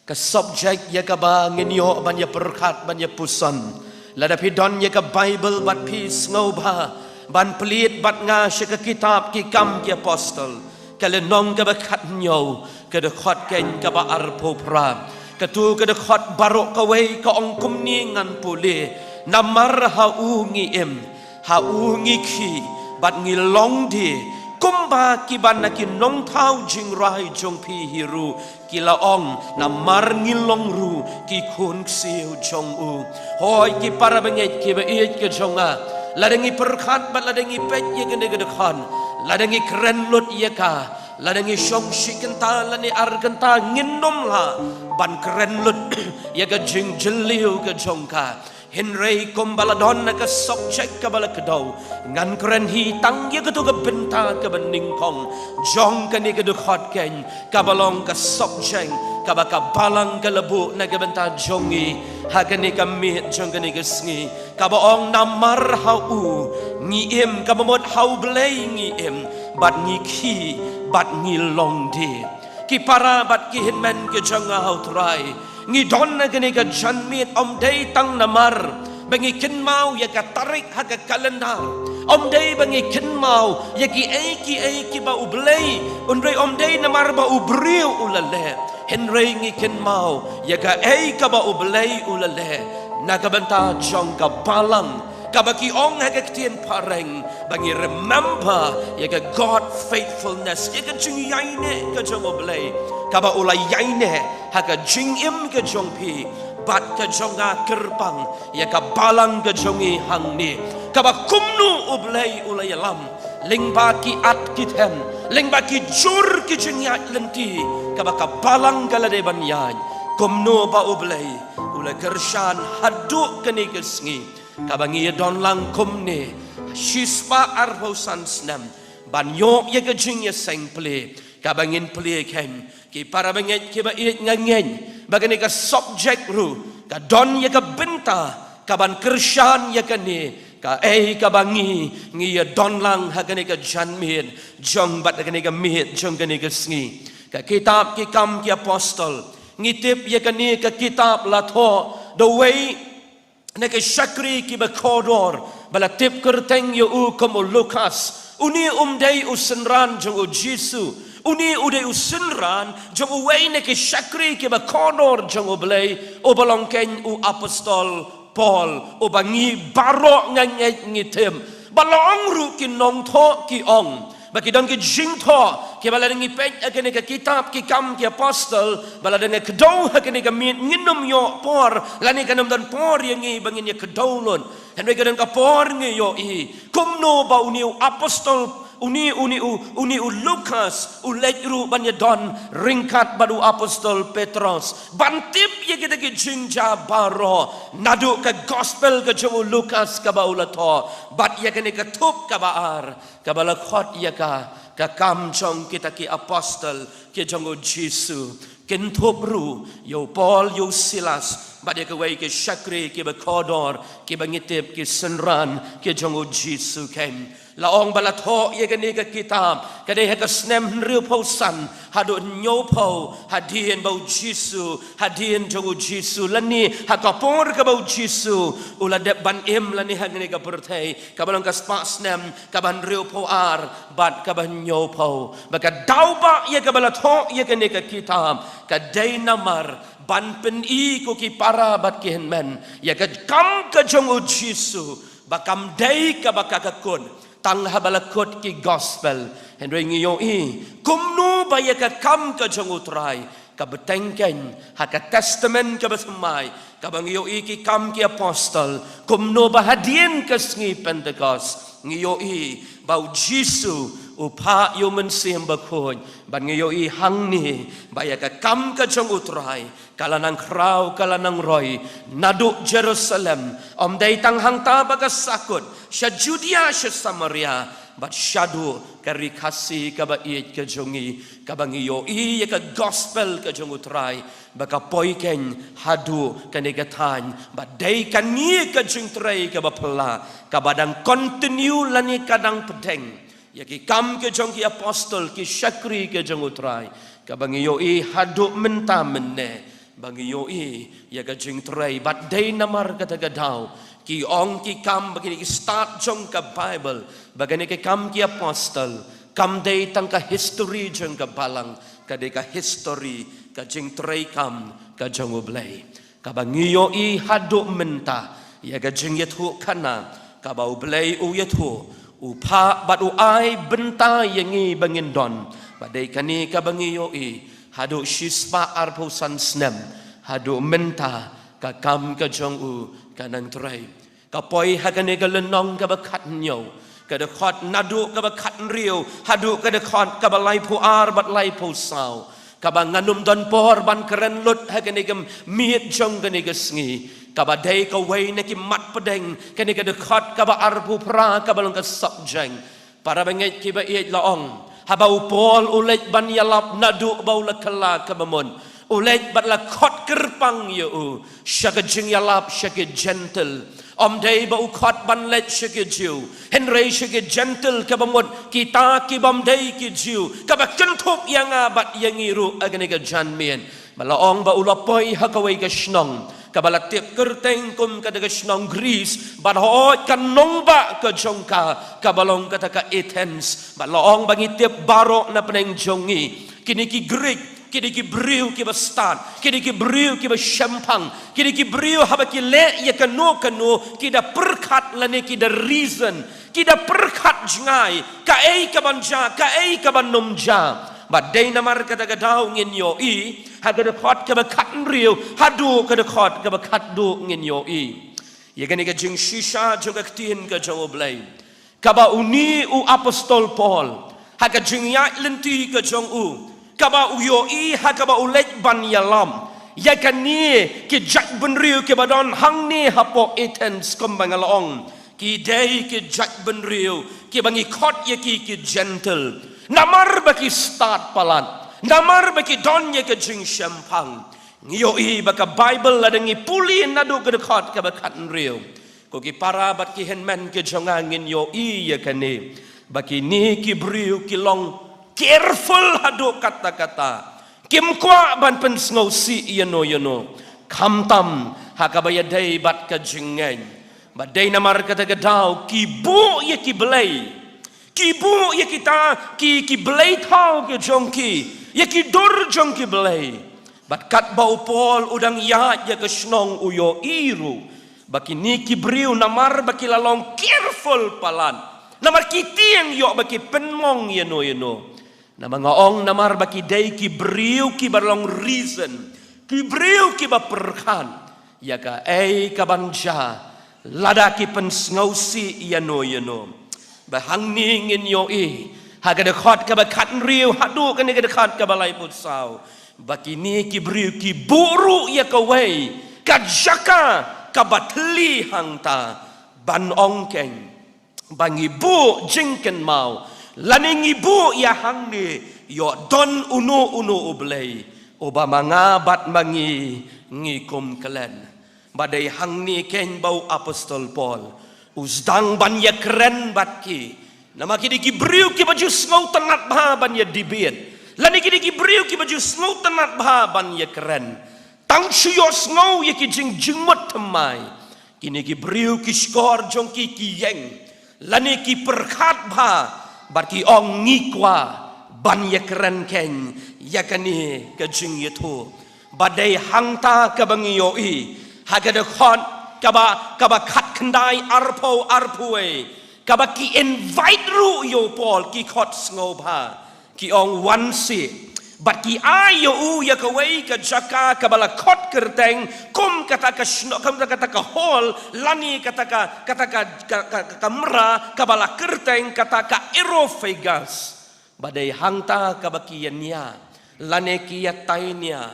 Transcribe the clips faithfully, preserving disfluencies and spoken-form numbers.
Ka subject ïa kaba ngin ïoh ban ïa pyrkhat ban ïa puson. Lada phi don ïa ka Bible bad phi sngewbha ban plie bad nga sha ka kitab Ki Kam ki Apostol, ka lynnong kaba khathynñiew, ka dkhot keiñ kaba arphew phra. Katu ka dkhot baroh kawei ka ong kumne, ngan pule: Namar ha u ngi im, ha u ngi khih bad ngi long die, kumba kiba na ki nongthaw jingrai jong phi hi ruh ki la ong, namar ngi long ruh ki khun ksiew jong u. Hooid, ki para bangeit kiba ïeit ka jong nga, lada ngi pyrkhat bad lada ngi peit ïa kane ka dkhot, lada ngi kren lut ïa ka, lada ngi shong shi kynta lane ar kynta, ngin nym lah ban kren lut ïa ka jingjylliew ka jong ka. Hynrei kumba la don ha ka subject kaba la kdew, ngan kren hi tang ïa katu ka bynta kaba nyngkong jong kane ka dkhot keiñ, kaba long ka subject kaba ka Balang ka la buh na ka bynta jong ngi ha kane ka miet jong kane ka sngi, kaba ong: Namar ha u ngi im, kaba mut ha U Blei ngi im bad ngi khih bad ngi long die. Ki para bad ki hynmen ki jong nga ha U Trai, ngi don ha kane ka janmiet ym dei tang namar ba ngi kynmaw ïa ka tarik ha ka kalendar, ym dei ba ngi kynmaw ïa kiei kiei kiba U Blei, hynrei ym dei namar ba u briew u la leh, hynrei ngi kynmaw ïa kaei kaba U Blei u la leh na ka bynta jong ka Balang, kaba ki ong ha ka ktien phareng ba ngi remember ïa ka God faithfulness, ïa ka jingïaineh ka jong U Blei kaba u la ïaineh ha ka jingim ka jong phi bad ka jong nga, kyrpang ïa ka Balang ka jong ngi hangne, kaba kumno U Blei u la ïalam lyngba ki at ki them, lyngba ki jur ki jingïaid lynti, kaba ka Balang ka la dei ban ïaid, kumno ba U Blei u la kyrshan haduh kane ka sngi, kaba ngi ïa don lang kumne shispah arphew san snem ban ïoh ïa ka jingïaseng plie, kaba ngin plie keiñ. Ki para bangeit kiba ïeit, nga ngeit ba kane ka subject ruh ka don ïa ka bynta kaban kyrshan ïa kane kaei kaba ngi, ngi ïa don lang ha kane ka janmiet jong bad ha kane ka miet jong kane ka sngi. Ka kitab Ki Kam ki Apostol, ngi tip ïa kane ka kitab la thoh da uwei na ki shakri kiba kordor ba la tip kyrteng ïa u kum u Lukas. Une um dei u synran jong U Jisu. Une u dei u synran jong uwei na ki shakri kiba kordor jong U Blei, uba long keiñ u Apostol Paul, uba ngi baroh, nga ngeit, ngi tip. Ba la ong ruh ki nongthoh ki ong ba ki don ki jingthoh kiba lada ngi peit ha kane ka kitab Ki Kam ki Apostol, ba lada ngi kdew ha kane ka miet ngin nym ïoh por, lane kan nym don por ïa ngi ba ngin ïa kdew lut. Hynrei ka don ka por ngi ïohi kumno ba une u apostol, une, une u, une u Lukas u leit ruh ban ïa don ryngkat bad u Apostol Petros ban tip ïa kita ki jingjia baroh naduh ka gospel ka jong u Lukas kaba u la thoh bad ïa kane ka thup kaba ar, kaba la khot ïa ka, Ka Kam jong kita ki Apostol ki jong U Jisu. Kynthup ruh ïa u Paul, ïa u Silas bad ïa kiwei ki shakri kiba kordor, kiba ngi tip ki synran ki jong U Jisu keiñ. La ong ba la thoh ïa kane ka kitab ka dei ha ka snem hynriewphew san haduh hynñiewphew hadien ba U Jisu, hadien jong U Jisu, lane ha ka por kaba U Jisu u la dep ban im lane ha kane ka pyrthei, kaba long ka spah snem kaba hynriewphew ar bad kaba hynñiewphew. Ba ka daw ba ïa kaba la thoh ïa kane ka kitab ka dei namar ban pyni, ko ki para bad ki hynmen, ïa ka kam ka jong U Jisu ba kam dei kaba ka, ka kut tang haba la kut ki gospel. Hynrei ngi ïohi kumno ba ïa ka kam ka jong U Trai ka bteng keiñ ha ka Testament kaba thymmai, kaba ngi ïohi Ki Kam ki Apostol, kumno ba hadien ka sngi Pentekost ngi ïohi ba U Jisu u phah ïa U Mynsiem Bakhuid, bad ngi ïohi hangne ba ïa ka kam ka jong U Trai ka la nang khraw, ka la nang roi naduh Jerusalem, ym dei tang hangta ba ka sakut, sha Judia, sha Samaria, bad shaduh ka ri Khasi kaba ïeit ka jong ngi, kaba ngi ïohi ïa ka gospel ka jong U Trai ba ka poi keiñ haduh kane ka thaiñ, bad dei kane ka jingtrei kaba phylla kaba dang continue lane ka dang pdeng ïa ki kam ki jong ki apostol, ki shakri ki jong U Trai, kaba ngi ïohi haduh mynta mynne. Ba ngi ïohi ïa ka jingtrei, bad dei namar kata ka daw ki ong ki kam, ba kine ki stad jong ka Baibl, ba kane ka Kam ki Apostol kam dei tang ka history jong ka Balang, ka dei ka history ka jingtrei kam ka jong U Blei. Kaba ngi ïohi haduh mynta ïa ka jingïathuhkhana kaba U Blei u ïathuh, u phah bad u ai bynta ïa ngi ba ngin don. Bad dei kane kaba ngi ïohi haduh shispah arphew san snem haduh mynta ka kam ka jong u ka nang trei. Ka poi ha kane ka lynnong kaba khathynñiew, ka dkhot naduh kaba khathynriew haduh ka dkhot kaba laiphew ar bad laiphew saw, kaba ngan ym don por ban kren lut ha kane ka miet jong kane ka sngi, kaba dei kawei na ki mat pdeng kane ka dkhot kaba arphew phra kaba long ka subject. Para bangeit kiba ïeit, la ong, haba u Paul u leit ban ïalap naduh ba u la kylla kaba mut, u leit bad la khot kyrpang ïa u sha ka jingïalap sha ki Jentil. Ym dei ba u khot ban leit sha ki Jiw, hynrei sha ki Jentil, kaba mut kita ki bym dei ki Jiw, kaba kynthup ïa nga bad ïa ngi ruh ha kane ka janmiet. Bad la ong ba u la poi ha kawei ka shnong kaba la tip kyrteng kum kata ka shnong Greece, bad hooid ka nongbah ka jong ka kaba long kata ka Athens. Bad la ong ba ngi tip baroh na pdeng jong ngi, kine ki Greek ki dei ki briew kiba stad, ki dei ki briew kiba shemphang, ki dei ki briew haba ki leh ïa kano kano ki da pyrkhat lane ki da reason, ki da pyrkhat jngai kaei kaban jia, kaei kaban ym jia. Bad dei namar kata ka daw ngin ïohi ha ka dkhot kaba khathynriew haduh ka dkhot kaba khatduh ngin ïohi ïa kane ka jingshisha jong ka ktien ka jong U Blei, kaba une u Apostol Paul ha ka jingïaid lynti ka jong u, kaba u ïohi ha kaba u leit ban ïalap ïa kine ki jaitbynriew kiba don hangne hapoh Athens, kumba nga la ong, ki dei ki jaitbynriew kiba ngi khot ïa ki ki Jentil. Namar ba ki stad palat, namar ba ki don ïa ka jingshemphang. Ngi ïohi ba ka Baibl, lada ngi pule naduh ka dkhot kaba khathynriew, ko ki para bad ki hynmen ki jong nga, ngin ïohi ïa kane, ba kine ki briew ki long careful haduh katta katta. Kim kwah ban pynsngewsih ïano ïano, khamtam ha kaba ïadei bad ka jingngeit. Bad dei namar kata ka daw ki buh ïa ki blei, ki buh ïa kita ki, ki blei thaw ki jong ki, ïa ki dur jong ki blei. Bad katba u Paul u dang ïaid ïa ka shnong, u ïohi ruh ba kine ki briew, namar ba ki la long careful palat, namar ki tieng ïoh ba ki pynmong ïano ïano. Namar nga ong, namar ba ki dei ki briew kiba long reason, ki briew kiba pyrkhat ïa kaei kaban jia lada ki pynsngewsih ïano ïano. Ba hangne ngin ïohi ha ka dkhot kaba khathynriew haduh kane ka dkhot kaba laiphew saw, ba kine ki briew ki buh ruh ïa kawei ka jaka kaba thylli hangta, ban ong keiñ ba ngi buh jingkynmaw, lane ngi buh ïa hangne, ïoh don uno uno u blei uba ma nga bad ma ngi ngi kum klet. Bad dei hangne keiñ ba u Apostol Paul u sdang ban ïakren bad ki. Namar ki dei ki briew kiba ju sngewtynnat bha ban ïa debate, lane ki dei ki briew kiba ju sngewtynnat bha ban ïakren. Tang shu ïohsngew ïa ki jing, jingmut thymmai. Kine ki briew ki shkor jong ki ki ïeng, lane ki pyrkhat bha, bad ki ong, ngi kwah ban ïakren keiñ ïa kane ka jingïathuh. Bad dei hangta kaba ngi ïohi ha ka dkhot kaba, kaba khatkhyndai arphew, arphew wei, kaba ki invite ruh ïa u Paul, ki khot sngewbha. Ki ong, wan seh. Bad ki ai ïa u ïa kawei ka jaka kaba la khot kyrteng kum kata ka shno-, kum kata ka hall, lane kata ka, kata ka, ka, ka, ka kamra kaba la kyrteng kata ka Areopagus. Bad dei hangta kaba ki ïania, lane ki ïatainia.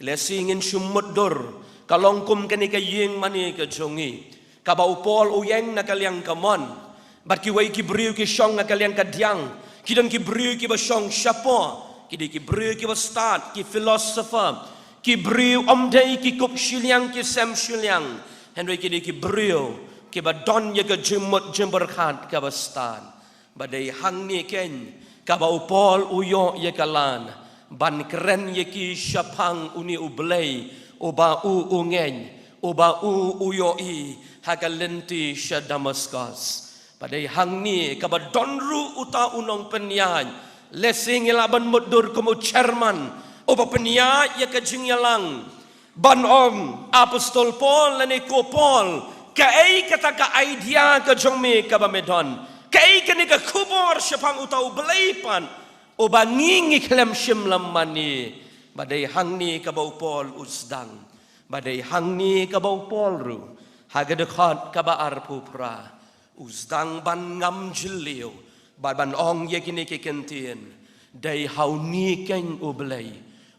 Lehse ngin shu mutdur, ka long kum kane ka ïing mane ka jong ngi, kaba u Paul u ïeng na ka liang kamon, bad kiwei ki briew ki shong na ka liang kadiang. Ki don ki briew kiba shong shapoh, ki dei ki briew kiba stad, ki philosopher, ki briew ym dei ki kup shiliang ki sem shiliang, hynrei ki dei ki briew kiba don ïa ka jingmut jingpyrkhat kaba stad. Bad dei hangne keiñ kaba u Paul u ïoh ïa ka lad ban kren ïa ki shaphang une U Blei uba u u ngeit, uba u u ïohi ha ka lynti sha Damaskus. Ba dei hangne kaba don ruh uta u nongpynïaid, lehse ngi lah ban mutdur kum u chairman uba pynïaid ïa ka jingïalang, ban ong, Apostol Paul lane ko Paul, kaei kata ka idea ka jong me kaba me don? Kaei kane ka khubor shaphang uta U Blei pat uba ngi ngi khlem shim lam mane? Ba dei hangne kaba u Paul u sdang. Ba dei hangne kaba u Paul ruh, ha ka dkhot kaba arphew phra, u sdang ban ngam jylliew bad ban ong ïa kine ki kyntien: Dei ha une keiñ U Blei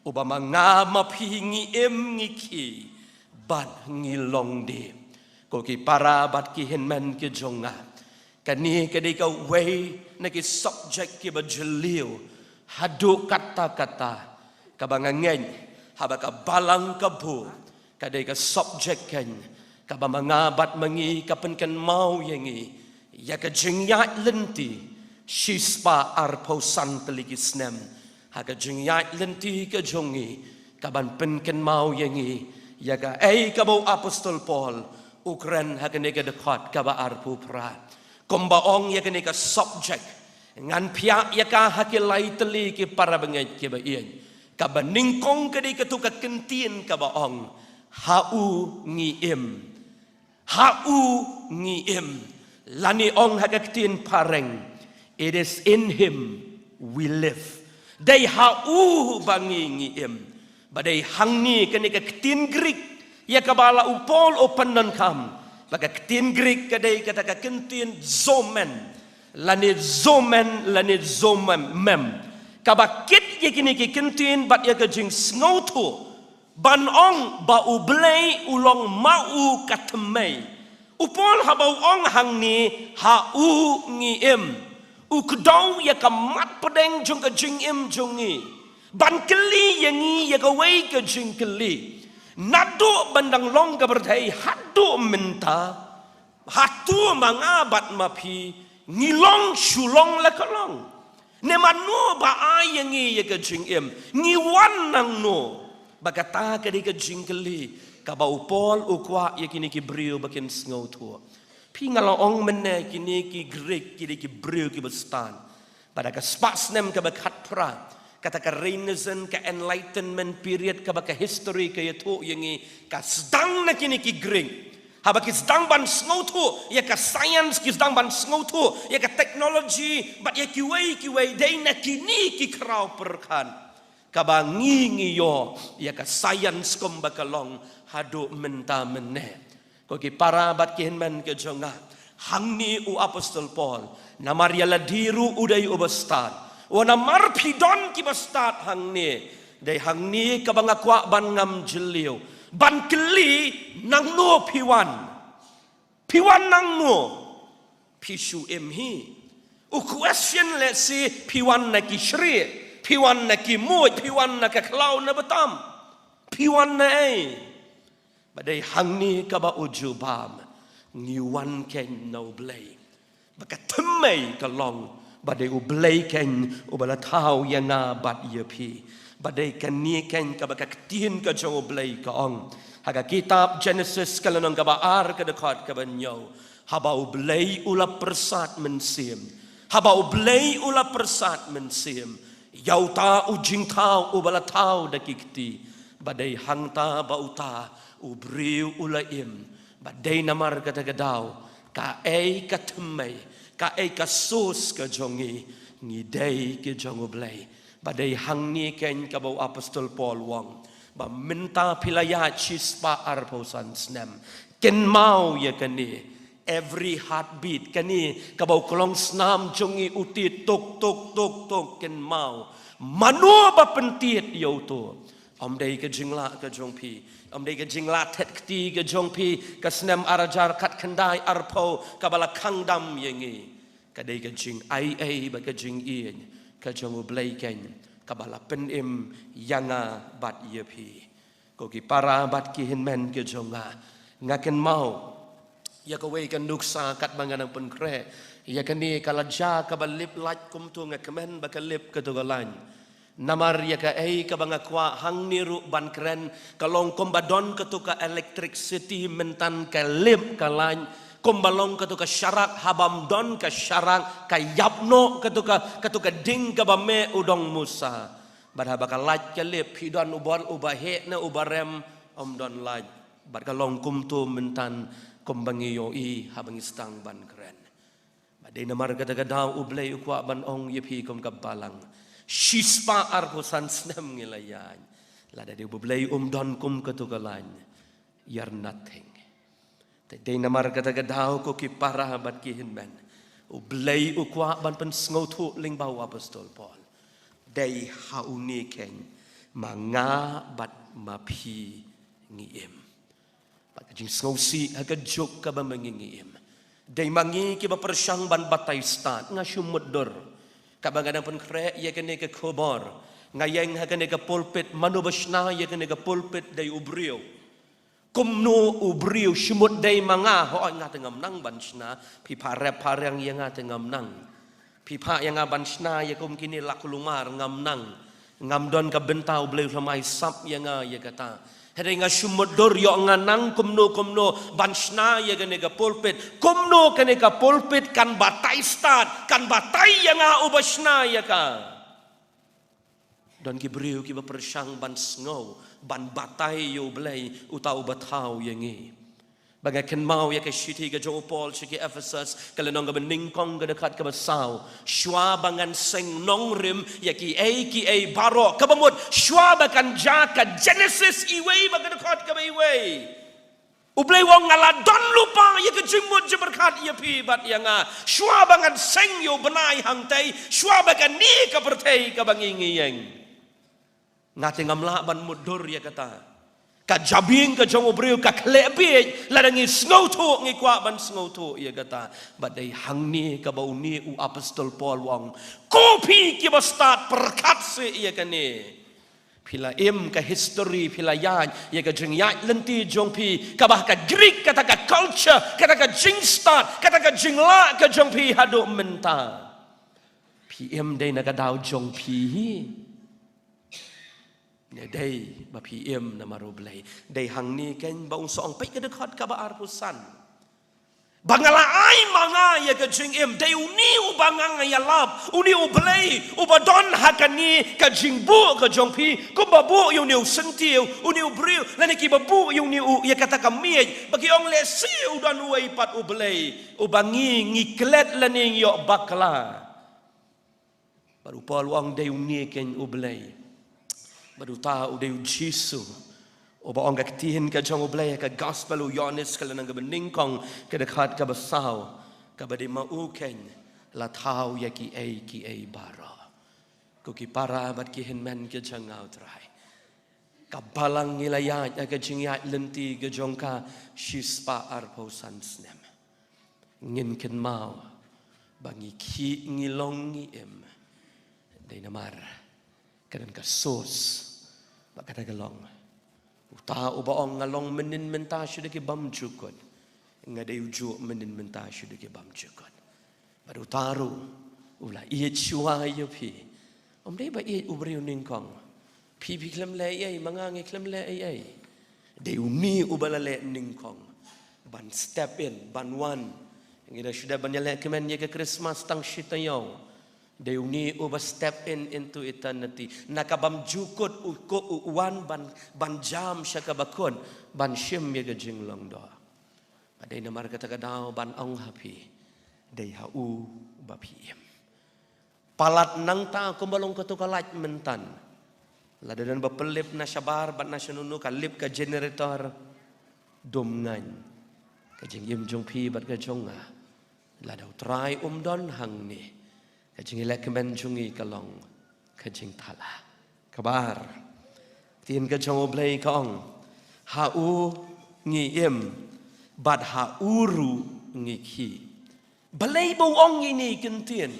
uba ma nga ma phi ngi im ngi khie bad ngi long de. Ko ki para bad ki hynmen ki jong nga, kane ka dei kawei na ki subject kiba jylliew haduh katta katta, kaba nga ngeit haba ka Balang ka buh, ka dei ka subject keiñ kaba ma nga bad ma ngi ka pynkynmaw ïa ngi ïa ka jingïaid lynti shispah arphew san tylli ki snem. Ha ka jingïaid lynti ka jong ngi, kaban pynkynmaw ïa ngi ïa kaei kaba u Apostol Paul u kren ha kane ka dkhot kaba arphew phra. Kumba ong ïa kane ka subject, ngan phiah ïa ka ha ki lai tylli, ki para bangeit kiba ïeit. Kaba nyngkong ka dei kato ka kyntien kaba ong: Ha u ngi im. Ha u ngi im. Lane ong ha ka ktien phareng, it is in him we live. Dei ha u ba ngi ngi im. Ba dei hangne kane ka ktien Greek ïa kaba la u Paul u pyndonkam, ba ka ktien Greek ka dei kata ka kyntien zomen, lane zomen, lane zomem, mem, kaba kit ïa kine ki kyntien bad ïa ka jingsngewthuh ban ong ba U Blei u long ma u ka thymmei. U Paul haba u ong hangne, ha u ngi im, u kdew ïa ka mat pdeng jong ka jingim jong ngi ban kylli ïa ngi ïa kawei ka jingkylli. Naduh ban dang long ka pyrthei haduh mynta, hato ma nga bad ma phi ngi long shu long la ka long? Ne mano ba ai ïa ngi ïa ka jingim? Ngi wan nangno? Ba kata ka dei ka jingkylli kaba u Paul u kwah ïa kine ki briew ba kin sngewthuh. Phi, nga la ong mynne, kine ki Greek ki dei ki briew kiba stad. Bad ha ka spah snem kaba khatphra, kata ka Renaissance, ka Enlightenment period kaba ka history ka ïathuh ïa ngi, ka sdang na kine ki Greek. Haba ki sdang ban sngewthuh ïa ka science, ki sdang ban sngewthuh ïa ka technology bad ïa kiwei kiwei, dei na kine ki khraw pyrkhat kaba ngi ngi ïoh ïa ka science kumba ka long haduh mynta mynne. Ko ki para bad ki hynmen ki jong nga, hangne u Apostol Paul, namar ïa lade ruh u dei uba stad, u ong namar phi don kiba stad hangne, dei hangne kaba nga kwah ban ngam jylliew, ban kylli, nangno phi wan? Phi wan nangno? Phi shu im hi. U question lehse, phi wan na ki shrieh, phi wan na ki muid, phi wan na ka khlaw na btam, phi wan na ei? Ba dei hangne kaba u jubab, ngi wan keiñ na U Blei. Ba ka thymmei ka long ba dei U Blei keiñ uba la thaw ïa nga bad ïa phi. Ba dei kane keiñ kaba ka ktien ka jong U Blei ka ong ha ka kitab Genesis ka lynnong kaba ar ka dkhot kaba hynñiew, haba U Blei u la pyrsad mynsiem, haba U Blei u la pyrsad mynsiem, ïa uta u jingthaw uba la thaw da ki kti, ba dei hangta ba uta u briew u la im. Ba dei namar kata ka daw, kaei ka thymmei, kaei ka source ka jong ngi? Ngi dei ki jong U Blei. Ba dei hangne keiñ kaba u Apostol Paul u ong ba mynta phi la ïaid shispah arphew san snem, kynmaw ïa kane. Every heartbeat, kane kaba u klongsnam jong ngi u tied tuk tuk tuk tuk, kynmaw. Mano ba pyntied ïa uto? Ym dei ka jinglah ka jong phi, ym dei ka jinglah thet kti ka jong phi, ka snem ar hajar khatkhyndai arphew kaba la khang dam ïa ngi. Ka dei ka jingaiei bad ka jingïeit ka jong U Blei keiñ kaba la pynim ïa nga bad ïa phi. Ko ki para bad ki hynmen ki jong nga, nga kynmaw ïa kawei ka nuksa katba nga nang pynkhreh ïa kane ka lajja kaba lip lait kumto, nga kmen ba ka lip kato ka lain. Namar ïa kaei kaba nga kwah hangne ruh ban kren, ka long kumba don kato ka electricity mynta ka lip ka light, kumba long kato ka sharak, haba ym don ka sharak ka ïap noh kato ka, kato ka ding kaba meh u dong Musa. Bad haba ka light ka lip, phi don u bor uba heh ne uba rem, ym don light. Bad ka long kumto mynta kumba ngi ïohi haba ngi sdang ban kren. Bad dei namar kata ka daw U Blei u kwah ban ong ïa phi kum ka balang. Shispah arphew san snem ngi la ïaid. Lada dei U Blei um don kum kato ka light, you're nothing. Te dei namar kata ka daw ko ki para bad ki hynmen, U Blei u kwah ban pynsngewthuh lyngba u apostol Paul. Dei ha une keiñ ma nga bad ma phi ngi im. Bad ka jingsngewsih ha ka juk kaba ma ngi ngi im, dei ma ngi kiba pyrshang ban batai stad. Nga shu mutdur kaba nga dang pynkhreh ïa kane ka khubor. Nga ïeng ha kane ka pulpit, mano ba shna ïa kane ka pulpit? Dei u briew. Kumno u briew? Shu mut dei ma nga. Hooid, nga te ngam nang ban shna. Phi phah rep phah riang ïa nga te ngam nang. Phi phah ïa nga ban shna ïa kum kine la kulmar, ngam nang. Ngam don ka bynta, U Blei u la mai sap ïa nga ïa kata. Hynrei nga shu mutdur, ïoh nga nang kumno kumno ban shna ïa kane ka pulpit. Kumno kane ka pulpit kan batai stad, kan batai ïa nga uba shna ïa ka. Don ki briew kiba pyrshang ban sngew, ban batai ïa U Blei, uta uba thaw ïa ngi. Ba nga kynmaw ïa ka shithi ka jong u Paul sha ki Ephesus, ka lynnong kaba nyngkong, ka dkhot kaba saw. Shuwa ba ngan seng nongrim ïa kiei kiei baroh, kaba mut shuwa ba kan jia ka Genesis iwei bad ka dkhot kaba iwei. U Blei u ong, nga la don lypa ïa ka jingmut jingpyrkhat ïa phi bad ïa nga, shuwa ba ngan seng ïa u bnai hangtei, shuwa ba kane ka pyrthei kaba ngi ngi ïeng. Nga te ngam lah ban mutdur ïa kata. Ka jabieng ka jong u briew ka khleh bieit. Lada ngi sngewthuh, ngi kwah ban sngewthuh ïa kata. Bad dei hangne kaba une u apostol Paul u ong, ko phi kiba stad, pyrkhat seh ïa kane. Phi la im ka history, phi la ïaid ïa ka jingïaid lynti jong phi, kaba ha ka Greek kata ka culture, kata ka jingstad, kata ka jinglah ka jong phi haduh mynta. Phi im dei na ka daw jong phi hi, ne dei ba phi im namar U Blei? Dei hangne keiñ ba un sa ong, peit ka dkhot kaba arphew san, ba nga la ai ma nga ïa ka jingim. Dei une uba nga nga ïalap, une U Blei uba don ha kane ka jingbuh ka jong phi, kumba buh ïa une u syntiew, une u briew, lane kiba buh ïa une u, ïa kata ka miej, ba ki ong, lehse u don uwei pat U Blei uba ngi, ngi klet lane ngi ïoh bakla. Bad u Paul u ong, dei une keiñ U Blei. Bad uta u dei U Jisu, uba ong ka ktien ka jong U Blei ha ka Gospel u Ïoannis, ka lynnong kaba nyngkong, ka dkhot kaba saw, kaba dei ma u keiñ la thaw ïa kiei kiei baroh. Ko ki para bad ki hynmen ki jong nga U Trai, ka balang ngi la ïaid ha ka jingïaid lynti ka jong ka shispah arphew san snem. Ngin kynmaw ba ngi khih, ngi long, ngi im, dei namar ka don ka source. Bad kata ka long, uta uba ong, nga long mynnin mynta shuh da ki bymjukut, nga dei ujuh mynnin mynta shuh da ki bymjukut. Bad uta ruh u la ïeit shuwa ïa phi. Ym dei ba ïeit u briew nyngkong. Phi, phi khlem leh ei ei, ma nga ngi khlem leh ei ei. Dei une uba la leh nyngkong ban step in, ban wan. Ngi da shu dep ban ïaleh kmen ïa ka Christmas tang shi taïew. Dei une uba step in into eternity. Na ka bymjukut u ko, u wan ban, ban jam sha kaba kut, ban shim ïa ka jinglong doh. Bad dei namar kata ka daw ban ong ha phi, dei ha u ba phi im. Palat nangta kumba long kato ka light mynta. Lada don ba pynlip na shabar bad na shano shano, ka lip ka generator, dum ngaiñ ka jingim jong phi bad ka jong nga. Lada U Trai um don hangne, ka jingïaleh kmen jong ngi ka long ka jingthala. Kaba ar, ktien ka jong U Blei ka ong, ha u ngi im, bad ha u ruh ngi khih. Balei ba u ong ïa kine ki ktien?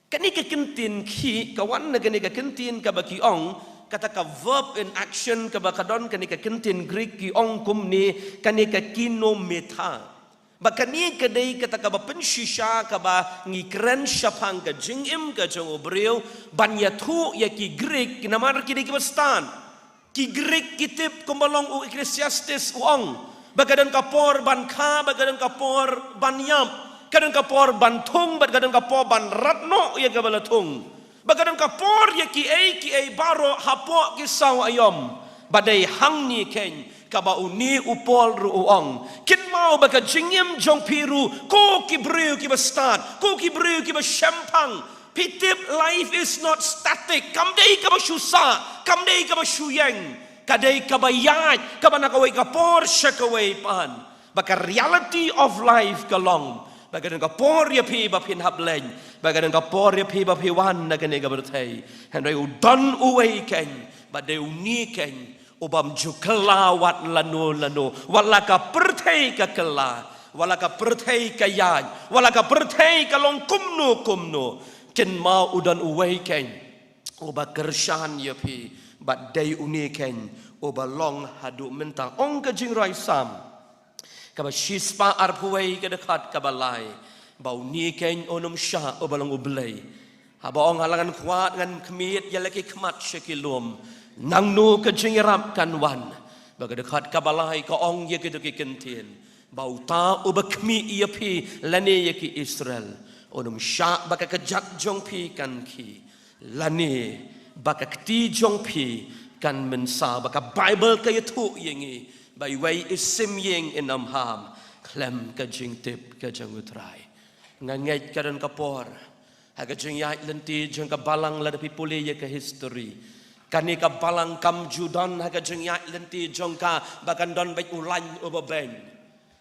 Kane ka ktien khih ka wan na kane ka ktien kaba ki ong, kata ka verb in action kaba ka don kane ka ktien Greek, ki ong kumne, kane ka kinomai. Ba kane ka dei kata kaba pynshisha kaba ngi kren shaphang ka jingim ka jong u briew, ban ïathuh ïa ki Greek, namar ki dei kiba stad. Ki Greek ki tip kumba long u Ecclesiastes u ong ba ka don ka por ban kha, ba ka don ka por ban ïap, ka don ka por ban thung, ba ka don ka por ban rat noh ïa kaba la thung. Ba ka don ka por ïa kiei kiei baroh hapoh ki saw aïom. Ba dei hangne keiñ kaba une u Paul ruh u ong, kynmaw ba ka jingim jong phi ruh, ko ki briew kiba stad, ko ki briew kiba shemphang, phi tip, life is not static. Kam dei kaba shu sah, kam dei kaba shu ïeng. Ka dei kaba ïaid, kaba na kawei ka por sha kawei pat. Ba ka reality of life ka long ba ka don ka por ïa phi ba phin hap leit, ba ka don ka por ïa phi ba phi wan na kane ka pyrthei. Hynrei u don uwei keiñ, ba dei une keiñ u bym ju kylla wat lano lano, wat la ka pyrthei ka kylla, wat la ka pyrthei ka ïaid, wat la ka pyrthei ka long kumno kumno. Kynmaw u don uwei keiñ uba kyrshan ïa phi, ba dei une keiñ uba long haduh mynta. Ong ka jingrwai Salm kaba shispah arphew wei, ka dkhot kaba lai, ba une keiñ un ym shah uba long U Blei. Haba ong, ha la ngan khwat ngan khmied ïa la ki khmat sha ki lum, nangno ka jingïarap kan wan? Ba ka dkhot kaba lai ka ong ïa kito ki kyntien, ba uta uba khmih ïa phi lane ïa ki Israel un ym shah ba ka kjat jong phi kan khih, lane ba ka kti jong phi kan mynsaw. Ba ka Baibl ka ïathuh ïa ngi ba iwei i sim ïing in ym ham khlem ka jingtip ka jong U Trai. Nga ngeit ka don ka por ha ka jingïaid lynti jong ka balang, lada phi pule ïa ka history, kane ka balang kam ju don ha ka jingïaid lynti jong ka ba kan don beit u lain uba beiñ.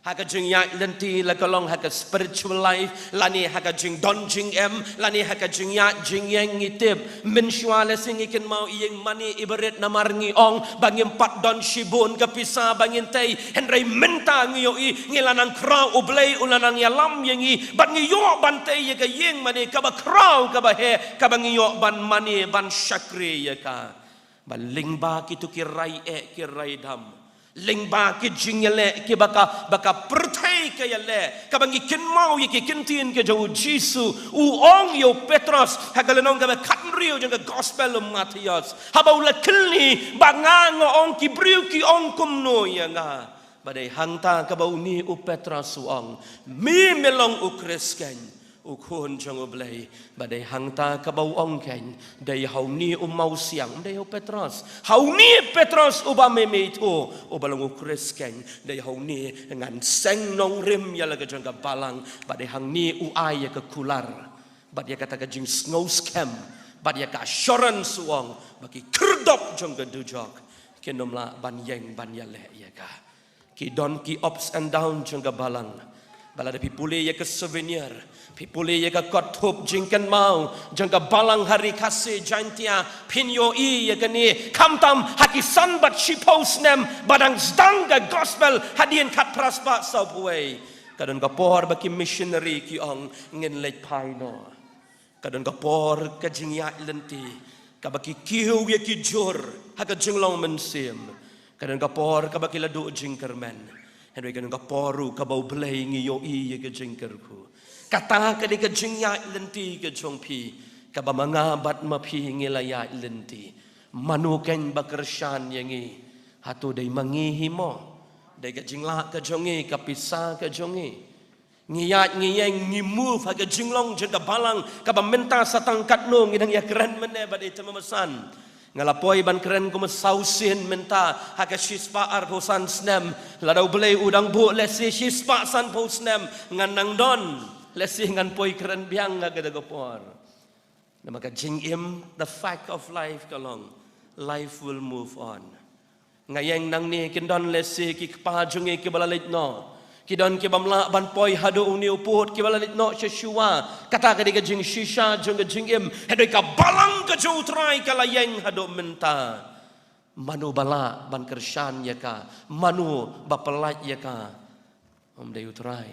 Ha ka jingïaid lynti, la ka long ha ka spiritual life lane ha ka jingdon jingem lane ha ka jingïaid jingïeng, ngi tip, mynshuwa lehse ngi kynmaw ïing mane iba rit namar ngi ong ba ngim pat don shibun ka pisa ba ngin tei. Hynrei mynta ngi ïohi ngi la nang khraw, U Blei u la nang ïalam ïa ngi, bad ngi ïoh ban tei ïa ka ïing mane kaba khraw, kaba heh, kaba ngi ïoh ban mane, ban shakri ïa ka. Ba lyngba kito ki rai eh ki rai dam, lyngba ki jingïaleh kiba ka, ba ka pyrthei ka ïaleh, kaba ngi kynmaw ïa ki kyntien ka jong U Jisu, u ong ïa u Petros ha ka lynnong kaba khathynriew jong ka Gospel u Mathaios, haba u la kylli ba nga, nga ong, ki briew ki ong kumno ïa nga? Ba dei hangta kaba une u Petros u ong, me, me long u Khrist keiñ, u Khun jong U Blei. Ba dei hangta kaba u ong keiñ, dei ha une u mawsiang, dei ha u Petros, ha une Petros uba me, me ithuh, uba long u Khrist keiñ, dei ha une ngan seng nongrim ïa la ka jong ka balang. Ba dei hangne u ai ïa ka kular bad ïa kata ka jingsngewskhem bad ïa ka assurance, u ong ba ki khyrdop jong ka dujok kin ym lah ban ïeng ban ïaleh ïa ka. Ki don ki ups and down jong ka balang. Ba lada phi pule ïa ka Souvenir, phi pule ïa ka kot thup jingkynmaw jong ka balang ha Ri Khasi Jaintia, phin ïohi ïa kane. Khamtam ha ki san bad shiphew snem ba dang sdang ka Gospel, hadien khatphra spah sawphew wei, ka don ka por ba ki missionary ki ong, ngin leit phai noh. Ka don ka por ka jingïaid lynti kaba ki kiew ïa ki jhur ha ka jinglong mynsiem. Ka don ka por kaba ki la duh jingkyrmen. Hynrei ka don ka por ruh kaba U Blei, ngi ïohi ïa ka jingkyrkhu. Kata ka dei ka jingïaid lynti ka jong phi kaba ma nga bad ma phi ngi la ïaid lynti. Mano keiñ ba kyrshan ïa ngi? Hato dei ma ngi hi mo? Dei ka jinglah ka jong ngi, ka pisa ka jong ngi? Ngi ïaid ngi ïeng, ngi move ha ka jinglong jong ka balang kaba mynta sa tang katno ngi dang ïakren mynne bad i Tymmen Basan. Nga la poi ban kren kum saw sien mynta ha ka shispah arphew san snem. Lada U Blei u dang buh lehse shispah sanphew snem ngan nang don, lehse ngan poi kren biang ha kata ka por. Namar ka jingim, the fact of life ka long, life will move on. Nga ïeng nangne, kin don lehse ki kpa jong ngi kiba la leit noh, ki don kibym lah ban poi haduh une u pud, kiba la leit noh sha shuwa. Kata ka dei ka jingshisha jong ka jingim. Hynrei ka balang ka jong U Trai ka la ïeng haduh mynta. Mano ba lah ban kyrshan ïa ka? Mano ba pyllait ïa ka? Ym dei U Trai.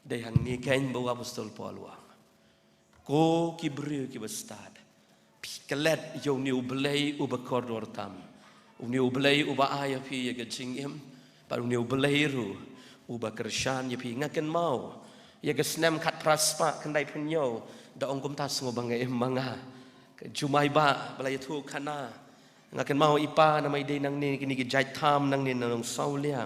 Dei hangne keiñ ba u Apostol Paul u ong, ko ki briew kiba stad, phi klet ïa une U Blei uba kordor tam, une U Blei uba ai ïa phi ïa ka jingim, bad une U Blei ruh uba kyrshan ïa phi. Nga kynmaw ïa ka snem khatphra spah khyndaiphew hynñiew, da ong kumta sngewbha nga im ma nga, ka jumai ba ba la ïathuh khana. Nga kynmaw i pa namar i dei nangne kine ki jait tham nangne na Nongsawlia.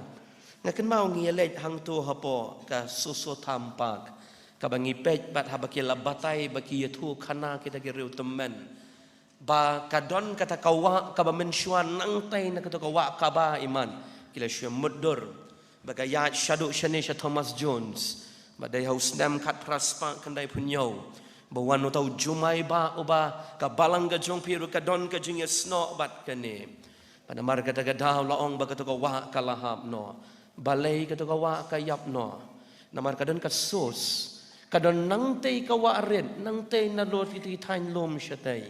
Nga kynmaw ngi ïaleit hangto hapoh ka Soso Tham Park, kaba ngi peit bad haba ki la batai ba ki ïathuh khana kita ki riew tymmen, ba ka don kata ka wah kaba mynshuwa nangtei na kato ka wah kaba iman, ki la shu mutdur ba ka ïaid shaduh shane sha Thomas Jones. Ba dei ha u snem khatphra spah khyndaiphew hynñiew ba wan uta u jumai ba uba ka balang ka jong phi ruh ka don ka jingïasnoh bad kane. Ba namar kata ka daw la ong ba kato ka wah ka la hap noh. Balei kato ka wah ka ïap noh? Namar ka don ka source, ka don nangtei ka wah rit, nangtei na lor ki thaiñ lum shatei.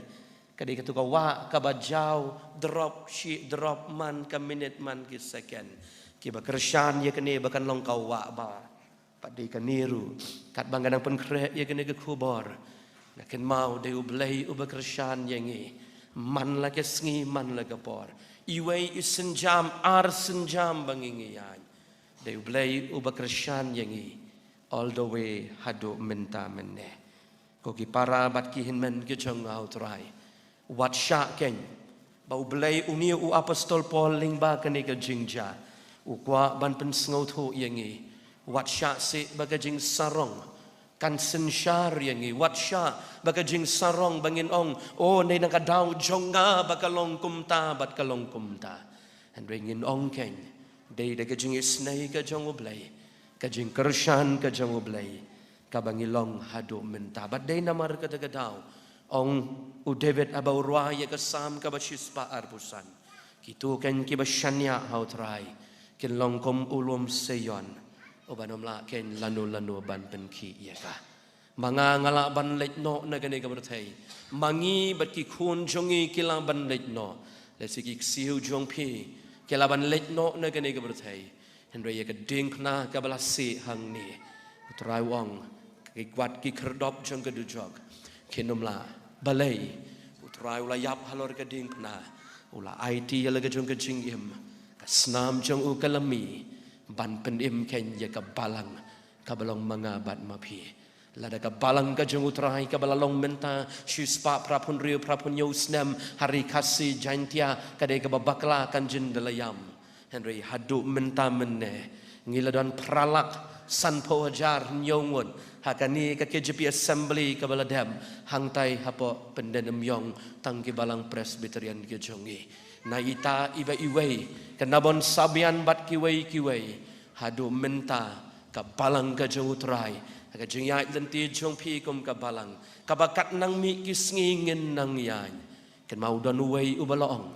Ka dei kato ka wah kaba jaw drop shi drop man ka minit man ki second, kiba kyrshan ïa kane ba kan long ka wah ba. Pat dei kane ruh, katba nga dang pynkhreh ïa kane ka khubor, nga kynmaw dei U Blei uba kyrshan ïa ngi man la ka sngi man la ka por. Iwei i sienjam, ar sienjam ba ngi ngi ïaid, dei U Blei uba kyrshan ïa ngi all the way haduh mynta mynne. Ko ki para bad ki hynmen ki jong nga ha U Trai, wat shah keiñ ba U Blei, une u apostol Paul lyngba kane ka jingjia, u kwah ban pynsngewthuh ïa ngi. Wat shah seh ba ka jingsarong kan synshar ïa ngi. Wat shah ba ka jingsarong ba ngin ong, o, dei na ka daw jong nga ba ka long kumta bad ka long kumta. Hynrei ngin ong keiñ, dei da ka jingisynei ka jong U Blei, ka jingkyrshan ka jong U Blei, kaba ngi long haduh mynta. Bad dei namar kata ka daw, ong u David haba u rwai ïa ka Salm kaba shispah arphew san, kito keiñ kiba shaniah ha U Trai kin long kum u lum Seion, uban ym lah keiñ lano lano ban pynkhih ïa ka. Ma nga nga lah ban leit noh na kane ka pyrthei. Ma ngi bad ki khun jong ngi ki lah ban leit noh. Lehse ki ksiew jong phi ki lah ban leit noh na kane ka pyrthei. Hynrei ïa ka diengphna kaba la sih hangne, U Trai u ong, ki kwat ki khyrdop jong ka dujok kin ym lah. Balei? U Trai u la ïap halor ka diengphna, u la aiti ïa la ka jong ka jingim. Ka snam jong u ka la mih ban pynim keiñ ïa ka balang kaba long ma nga bad ma phi. Lada ka balang ka jong U Trai kaba la long mynta shispah phraphew hynriew phraphew hynñiew snem ha Ri Khasi Jaintia ka dei kaba bakla kan jin da la ïam. Hynrei haduh mynta mynne ngi la don phra lak sanphew hajar hynñiew ngut ha kane ka K J P Assembly kaba la dem hangtai hapoh Pyndenymïong tang ki balang Presbyterian ki jong ngi. Na ita iba iwei, ka Nabon Sabian bad kiwei kiwei, haduh mynta ka balang ka jong U Trai, ka jingïaid lynti jong phi kum ka balang, kaba kat nang mih ki sngi ngin nang ïaid. Kynmaw don uwei uba la ong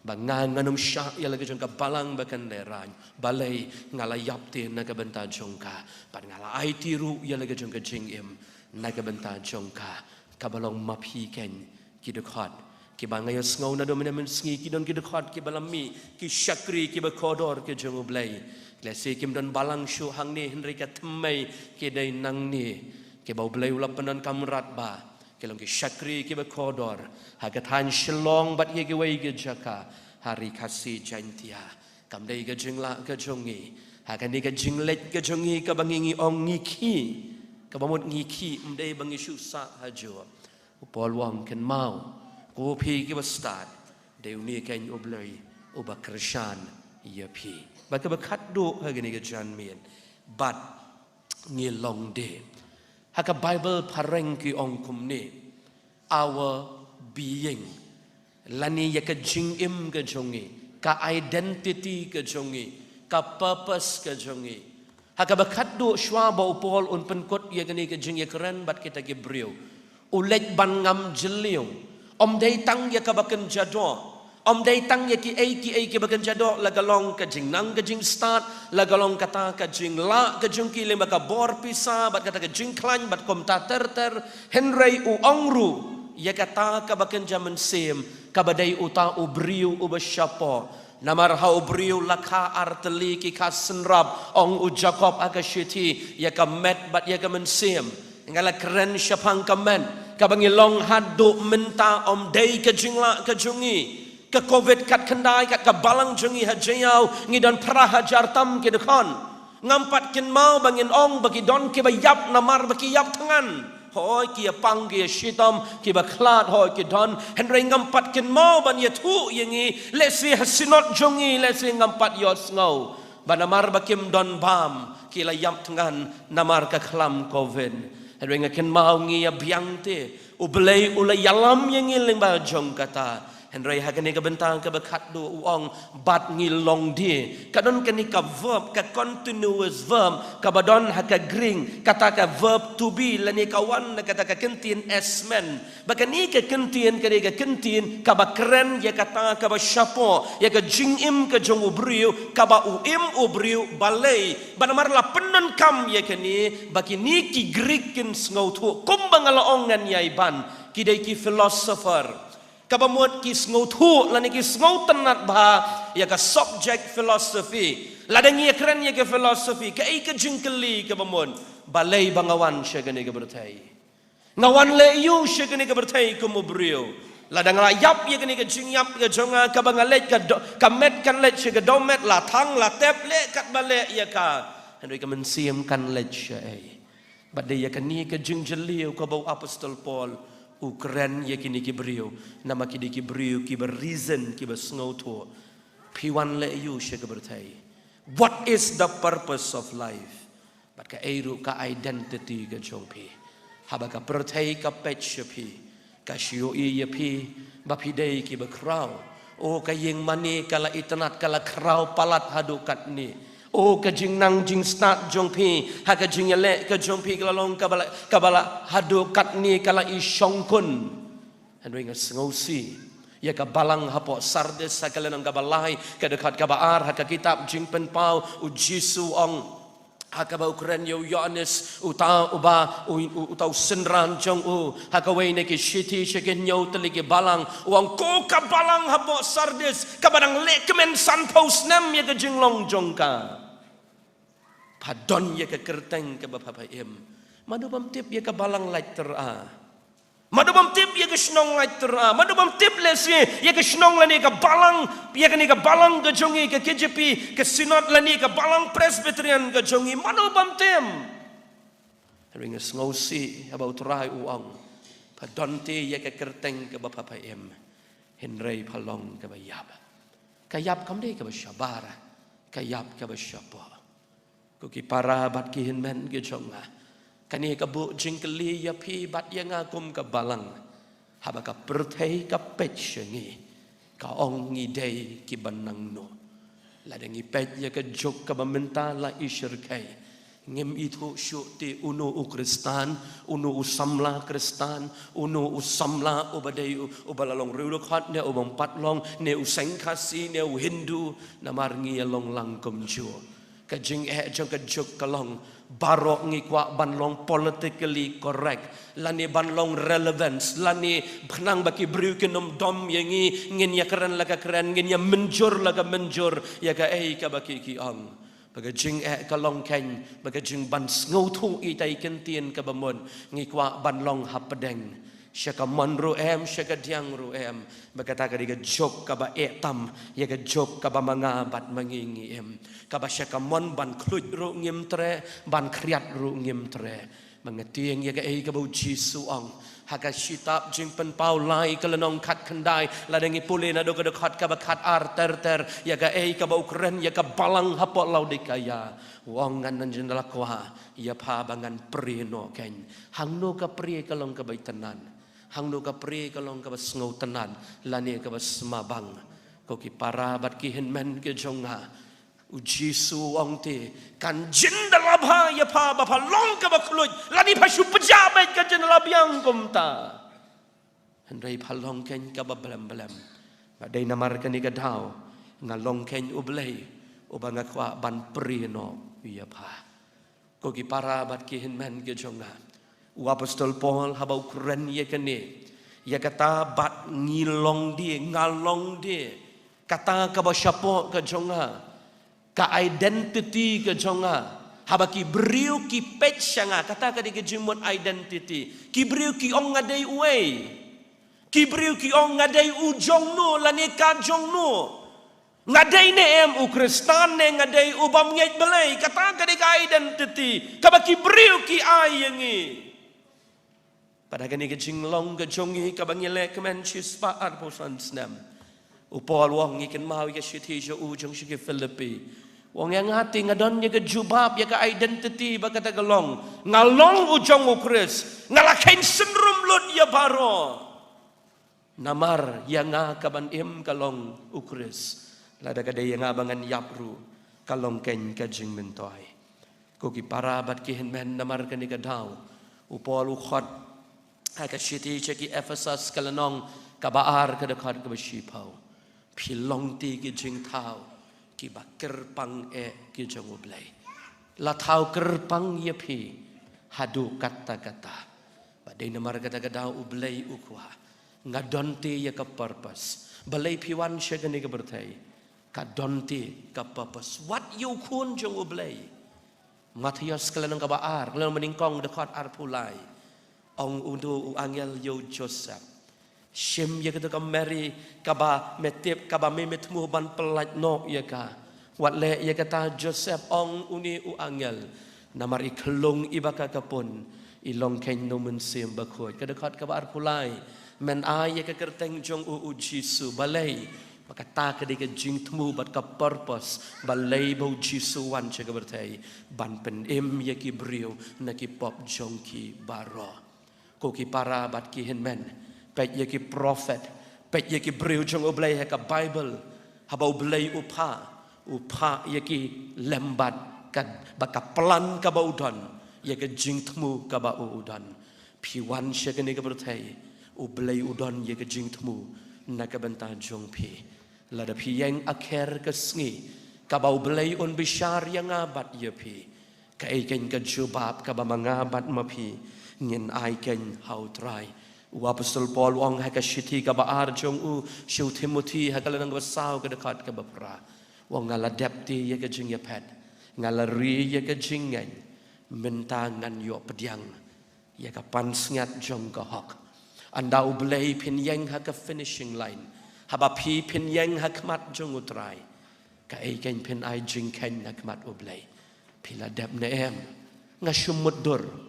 ba nga ngan ym shah ïa la ka jong ka balang ba kan lehraiñ. Balei? Nga la ïap te na ka bynta jong ka, bad nga la aiti ruh ïa la ka jong ka jingim na ka bynta jong ka. Kaba long ma phi keiñ ki dkhot kiba nga ïohsngew naduh mynne mynsngi, ki don ki dkhot kiba la mih, ki shakri kiba kordor ki jong U Blei. Lehse kim don balang shuh hangne hynrei ka thymmei ki dei nangne, kiba U Blei u la pyndonkam radbah. Ki long ki shakri kiba kordor ha ka thaiñ Shillong bad ïa kiwei ki jaka ha Ri Khasi Jaintia. Kam dei ka jinglah ka jong ngi ha kane ka jingleit ka jong ngi kaba ngi ngi ong ngi khih, kaba mut ngi khih, ym dei ba ngi shu sah hajuh. U Paul u ong kynmaw, ko phi kiba stad, dei une keiñ U Blei uba kyrshan ïa phi. Bad kaba khatduh ha kane ka janmiet, bad ngi long de. Ha ka Baibl phareng ki ong kumne, our being, lane ïa ka jingim ka jong ngi, ka identity ka jong ngi, ka purpose ka jong ngi. Ha kaba khatduh shuwa ba u Paul un pynkut ïa kane ka jingïakren bad kita ki briew, u leit ban ngam jylliew. Ym dei tang ïa kaba kynja doh, ym dei tang ïa kiei kiei kiba kynja doh, la ka long ka jingnang ka jingstad, la ka long kata ka jinglah ka jong ki lyngba ka bor pisa bad kata ka jingkhlaiñ bad kumta ter ter. Hynrei u ong ruh ïa kata kaba kynja mynsiem, kaba dei uta u briew uba shapoh. Namar ha u briew la kha artylli ki kha synrap, ong u Jakob ha ka shithi, ïa ka met bad ïa ka mynsiem. Nga la kren shaphang ka met, kaba ngi long haduh mynta ym dei ka jinglah ka jong ngi. Ka covid kat khyndai kat ka balang jong ngi ha Jaïaw ngi don phra hajar tam ki dkhot. Ngam pat kynmaw ba ngin ong ba ki don kiba ïap namar ba ki ïap thngan. Hooid ki ïa pang ki ïa shitom kiba khlad hooid ki don. Hynrei ngam pat kynmaw ban ïathuh ïa ngi, lehse ha synod jong ngi, lehse ngam pat ïohsngew ba namar ba kim don bam ki la ïap thngan namar ka khlam covid. Hynrei nga kynmaw ngi ïa biang te U Blei u la ïalam ïa ngi lyngba jong kata. Hynrei ha kane ka bynta kaba khatduh u ong bad ngi long die. Ka don kane ka verb, ka continuous verb kaba don ha ka Greek, kata ka verb to be, lane ka wan na kata ka kyntien esmen. Ba kane ka kyntien, kane ka kyntien kaba kren ïa kata kaba shapoh ïa ka jingim ka jong u briew, kaba u im u briew balei. Ba namar la pyndonkam ïa kane ba kine ki Greek kin sngewthuh, kumba nga la ong ngan ïai ban, ki dei ki philosopher. Kaba mut ki sngewthuh lane ki sngewtynnat bha ïa ka subject philosophy. Lada ngi ïa kren ïa ka philosophy, kaei ka jingkylli kaba mut, balei ba nga wan sha kane ka pyrthei? Nga wan leh aïu sha kane ka pyrthei kum u briew? Lada nga la ïap ïa kane ka jingïap ka jong nga, kaba nga leit ka do-, ka met kan leit sha ka dohmet, la thang la tep leh katba leh ïa ka. Hynrei ka mynsiem kan leit shaei? Bad dei ïa kane ka jingjylliew kaba u apostol Paul u kren ïa kine ki briew. Namar ki dei ki briew kiba reason, kiba sngewthuh. Phi wan leh aïu sha ka pyrthei? What is the purpose of life? Bad kaei ruh ka identity ka jong phi? Haba ka pyrthei ka peit sha phi, ka shu ïohi ïa phi ba phi dei kiba khraw. O, ka ïing mane ka la itynnad, ka la khraw palat haduh katne. O, ka jingnang jingstad jong phi ha ka jingïaleh ka jong phi ka la long kaba la, kaba la haduh katne ka la ishongkun. Hynrei nga sngewsih ïa ka balang hapoh Sardis ha ka lynnong kaba lai, ka dkhot kaba ar ha ka kitab Jingpynpaw, u Jisu u ong ha kaba u kren ïa u Ïoannis, uta uba, u, u, uta u synran jong u, ha kawei na ki shithi sha ki hynñiew tylli ki balang, u ong, ko ka balang hapoh Sardis kaba dang lehkmen sanphew snem ïa ka jinglong jong ka, pha don ïa ka kyrteng kaba pha, pha im. Mano bym tip ïa ka balang Laityra? Mano bym tip ïa ka shnong Laityra? Mano bym tip lehse ïa ka shnong lane ka balang, ïa kane ka balang ka jong ngi ka K J P, ka synod lane ka balang Presbyterian ka jong ngi? Mano bym tip? Hynrei nga sngewsih haba u Trai u ong, pha don te ïa ka kyrteng kaba pha, pha im. Hynrei pha long kaba ïap. Ka ïap kam dei kaba shabar, ka ïap kaba shapoh. Ko ki para bad ki hynmen ki jong nga, kane ka buh jingkylli ïa phi bad ïa nga kum ka balang. Haba ka pyrthei ka peit sha ngi, ka ong ngi dei kiba nangno? Lada ngi peit ïa ka juk kaba mynta la ishyrkhei, ngim ithuh shuh te uno u Khristan, uno u samla Khristan, uno u samla uba dei u, uba la long riewdkhot ne uba ym pat long, ne u seng Khasi ne u Hindu, namar ngi ïa long lang kumjuh. Ka jingeh jong ka juk ka long, baroh ngi kwah ban long politically correct lane ban long relevance, lane khnang ba ki briew kin ym dom ïa ngi, ngin ïa kren la ka kren, ngin ïa mynjur la ka mynjur ïa kaei kaba ki, ki ong. Ba ka jingeh ka long keiñ ba ka jingban sngewthuh ita i kyntien kaba mut, ngi kwah ban long hapdeng. Sha ka mon ruh em, sha ka diang ruh em. Ba kata ka dei ka juk kaba eh tam ïa ka juk kaba ma nga bad ma ngi ngi im. Kaba sha ka mon ban khluit ruh ngim treh, ban khriat ruh ngim treh. Ba nga tieng ïa kaei kaba u Jisu u ong ha ka shitab Jingpynpaw lai ka lynnong khatkhyndai, lada ngi pule naduh ka dkhot kaba khatar ter ter, ïa kaei kaba u kren ïa ka balang hapoh Laodikaia. U ong, ngan, ngan jin da la kwah ïa pha ba ngan prie noh keiñ. Hangno ka prie ka long kaba itynnad? Hangno ka prie ka long kaba sngewtynnad lane kaba sngewbang? Ko ki para bad ki hynmen ki jong nga, u Jisu u ong te, kan jin da la bha ïa pha ba pha long kaba khluit lane pha shu pjah beit, kan jin da la biang kumta. Hynrei pha long keiñ kaba blem blem. Nga dei namar kane ka daw nga long keiñ u Blei uba nga kwah ban prie noh ïa pha. Ko ki para bad ki hynmen ki jong nga, u apostol Paul haba u kren ïa kane, ïa kata bad ngi long die, nga long die, kata kaba shapoh ka jong nga, ka identity ka jong nga. Haba ki briew ki peit sha nga, kata ka dei ka jingmut identity. Ki briew ki ong nga dei uei? Ki briew ki ong nga dei u jongno lane ka jongno? Nga dei ne em u Khristan ne nga dei u bym ngeit Blei, kata ka dei ka identity kaba ki briew ki ai ïa ngi. Bad ha kane ka jinglong ka jong ngi kaba ngi leh kmen shispah arphew san snem, u Paul u ong, ngi kynmaw ïa ka shithi jong u jong sha ki Philippi, u ong, ïa nga te nga don ïa ka jubab ïa ka identity ba kata ka long, nga long u jong u Khrist, nga la kheiñ synrum lut ïa baroh. Namar ïa nga ka ban im ka long u Khrist, lada ka dei ïa nga ba ngan ïap ruh, ka long keiñ ka jingmyntoi. Ko ki para bad ki hynmen, namar kane ka daw u Paul u khot ha ka shithi sha ki Ephesus, ka lynnong kaba ar, ka dkhot kaba shiphew: Phi long te ki jingthaw kiba kyrpang eh ki jong U Blei. La thaw kyrpang ïa phi haduh katta katta. Bad dei namar kata ka daw U Blei u kwah, nga don te ïa ka purpose. Balei phi wan sha kane ka pyrthei? Ka don te ka purpose. Wat ïa u khun jong U Blei. Mathaios ka lynnong kaba ar, ka lynnong ba nyngkong, dkhot arphew lai. Ong uno u angel ïa u Joseph: Shim ïa kato ka Mary kaba me tip kaba me me thmu ban pyllait noh ïa ka. Wat leh ïa kata Joseph, ong une u angel, namar i khyllung iba ka ka pun i long keiñ na u Mynsiem Bakhuid. Ka dkhot kaba arphew lai: Men ai ïa ka kyrteng jong u, u Jisu. Balei? Ba kata ka dei ka jingthmu bad ka purpose balei ba u Jisu u wan sha ka pyrthei, ban pynim ïa ki briew na ki pop jong ki baroh. Ko ki para bad ki hynmen, peit ïa ki prophet, peit ïa ki briew jong U Blei ha ka Bible, haba U Blei u phah, u phah ïa ki lem bad ka, bad ka plan kaba u don, ïa ka jingthmu kaba u, u don. Phi wan sha kane ka pyrthei, U Blei u don ïa ka jingthmu na ka bynta jong phi. Lada phi ïeng akher ka sngi kaba U Blei un bishar ïa nga bad ïa phi, kaei keiñ ka jubab kaba ma nga bad ma phi ngin ai keiñ ha U Trai? U Apostol Paul u ong ha ka shithi kaba ar jong u sha u Timothi, ha ka lynnong kaba saw, ka dkhot kaba phra, u ong, nga la dep te ïa ka jingïaphet, nga la ri ïa ka jingngeit, mynta ngan ïoh pdiang ïa ka pansngiat jong ka hok. Ynda U Blei phin ïeng ha ka finishing line, haba phi phin ïeng ha khmat jong U Trai, kaei keiñ phin ai jingkheiñ na khmat U Blei? Phi la dep ne em? Nga shu mutdur.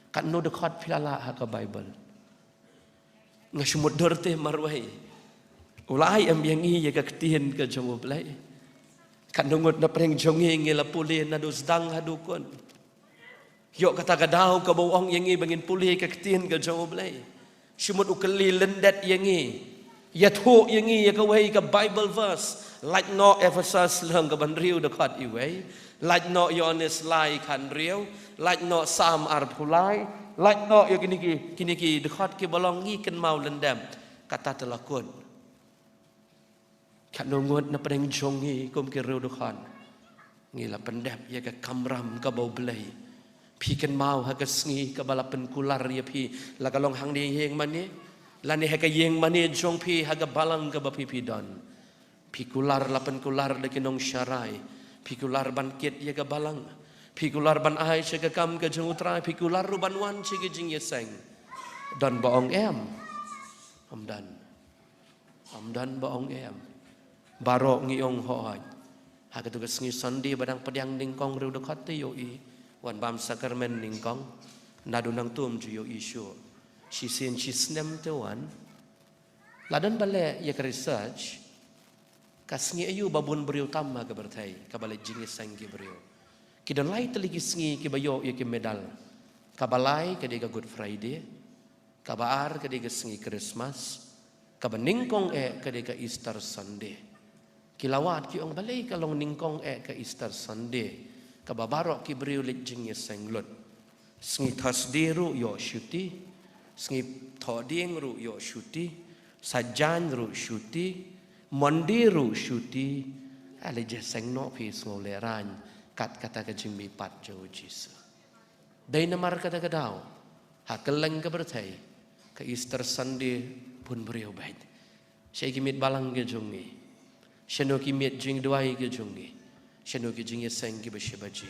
Katno dkhot phi la lah ha ka Bible? Nga shu mutdur te marwei. U la ai em ïa ngi ïa ka ktien ka jong U Blei? Katno ngut na pdeng jong ngi ngi la pule naduh sdang haduh kut? Ïoh kata ka daw kaba u ong ïa ngi ba ngin pule ka ktien ka jong U Blei. Shu mut u kylli lyndet ïa ngi, ïathuh ïa ngi ïa kawei ka Bible verse. Lait noh Ephesus lynnong kaba hynriew dkhot iwei. Lait noh Ïoannis lai khathynriew. Lait noh Salm arphew lai. Lait noh ïa kine ki, kine ki dkhot kiba long ngi kynmaw lyndet. Kata te la kut. Katno ngut na pdeng jong ngi kum ki riewdkhot ngi la pyndep ïa ka kamram kaba U Blei? Phi kynmaw ha ka sngi kaba la pynkular ïa phi, la ka long hangne ïing mane, lane ha ka ïing mane jong phi, ha ka balang kaba phi phi don? Phi kular, la pynkular da ki nongsharai. Phi kular ban kit ïa ka balang. Phi kular ban ai sha ka kam ka jong U Trai. Phi kular ruh ban wan sha ki jingïaseng. Don ba ong em? Ym don. Ym don ba ong em. Baroh ngi ong hooid. Ha kato ka sngi Sunday ba dang pdiang nyngkong riewdkhot te ïohi, wan bam sakramen nyngkong. Naduh nangtum ju ïohi shuh. Shisien shi snem te wan. La don ba leh ïa ka research, ka sngi aïu ba bun briew tam ha ka pyrthei kaba leit jingïaseng ki briew. Ki don lai tylli ki sngi kiba ïoh ïa ki medal. Kaba lai ka dei ka Good Friday. Kaba ar ka dei ka sngi Christmas. Kaba nyngkong eh ka dei ka Easter Sunday. Ki la wad ki ong, balei ka long nyngkong eh ka Easter Sunday, kaba baroh ki briew leit jingïaseng lut? Sngi Thursday ruh ïoh shuti, sngi Thohdieng ruh ïoh shuti, Saitjaiñ ruh shuti, Monday ruh shuti. Ale, ïaseng noh phi, sngewlehraiñ, kat kata ka jingmihpat jong U Jisu. Dei namar kata ka daw, ha kylleng ka pyrthei, ka Easter Sunday bun briew beit. Shaei ki miet balang ki jong ngi? Shano ki miet jingduwai ki jong ngi? Shano ki jingïaseng kiba shibaji?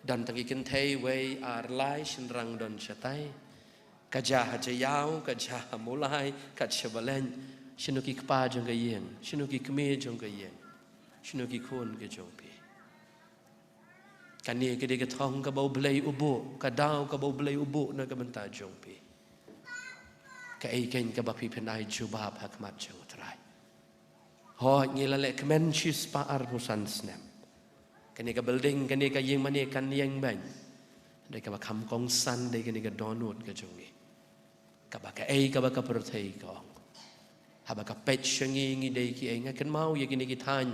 Don tang ki kynthei wei ar lai shynrang don shatai. Ka jia ha Jaïaw, ka jia ha Mawlai, ka jia ha Balang. Shano ki kpa jong ka ïing? Shano ki kmie jong ka ïing? Shano ki khun ka jong phi? Kane ka dei ka thong kaba U Blei u buh, ka daw kaba U Blei u buh na ka bynta jong phi. Kaei kein kaba phi phin ai jubab ha khmat jong U Trai? Hooid, ngi la leh kmen shispah arphew san snem. Kane ka building, kane ka ïing mane kan ïeng beiñ. Dei kaba kham kongsan dei kane ka dohnud ka jong ngi. Kaba kaei kaba ka pyrthei ka ong. Haba ka peit sha ngi, ngi dei kiei? Nga kynmaw ïa kine ki thaiñ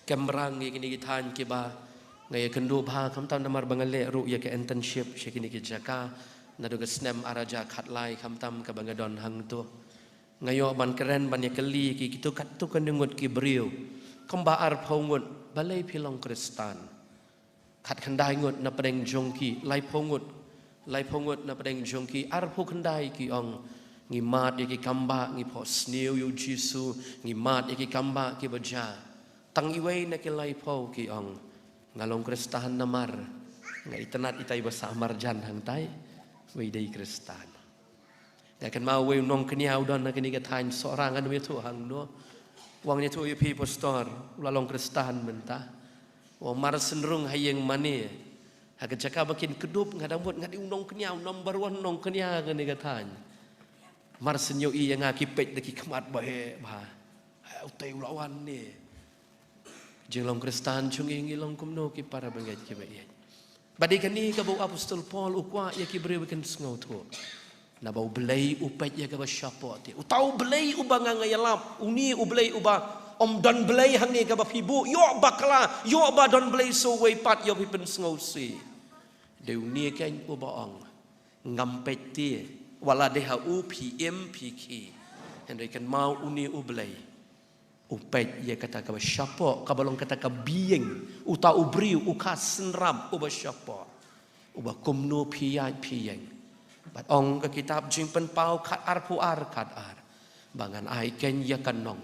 Kemrang, ïa kine ki thaiñ kiba nga ïakynduh bha, khamtam namar ba nga leh ruh ïa ka internship sha kine ki jaka naduh ka snem ar hajar khatlai, khamtam kaba nga don hangto. Nga ïoh ban kren ban ïakylli ïa ki, kito katto katne ngut ki briew, kumba arphew ngut. Balei phi long Khristan? Khatkhyndai ngut na pdeng jong ki, laiphew ngut, laiphew ngut na pdeng jong ki, arphew khyndai ki ong, ngi mad ïa ki kambah, ngi phohsniew ïa U Jisu, ngi mad ïa ki kambah kiba jia. Tang iwei na ki laiphew ki ong, nga long Khristan namar nga itynnad itai ba sah marjan hangtai, wei dei Khristan. Nga kynmaw uwei u nongkñia u don ha kane ka thaiñ Sohra, ngan ym ïathuh hangno. U ong, ïathuh ïa phi pastor, u la long Khristan mynta. U ong, mar shen rung ha ïing mane, ha ka jaka ba kin kdup, nga dang mut nga dei u nongkñia, u number one nongkñia ha kane ka thaiñ. Mar shen ïohi ïa nga ki peit da ki khmat ba heh bha. Ha, utai u la wan ne. Jinglong Khristan jong ngi, ngi long kumno ki para bangeit kiba ïeit? Ba dei kane kaba u Apostol Paul u kwah ïa ki briew ba kin sngewthuh. Naba U Blei u peit ïa kaba shapoh te. Uta U Blei uba nga nga ïalap, une U Blei uba ym don blei hangne kaba phi buh, ïoh bakla, ïoh ba don blei sa uwei pat, ïoh phi pynsngewsih. Dei une kein uba ong, ngam peit te, wat la dei ha u phi im phi khih. Hynrei kynmaw une U Blei u peit ïa kata kaba shapoh, kaba long kata ka being, uta u briew, u kha synrap uba shapoh, uba kumno phi ïaid phi ïeng. Bad ong ka kitab Jingpynpaw khat arphew ar, khat ar, ba ngan ai kein ïa ka nong,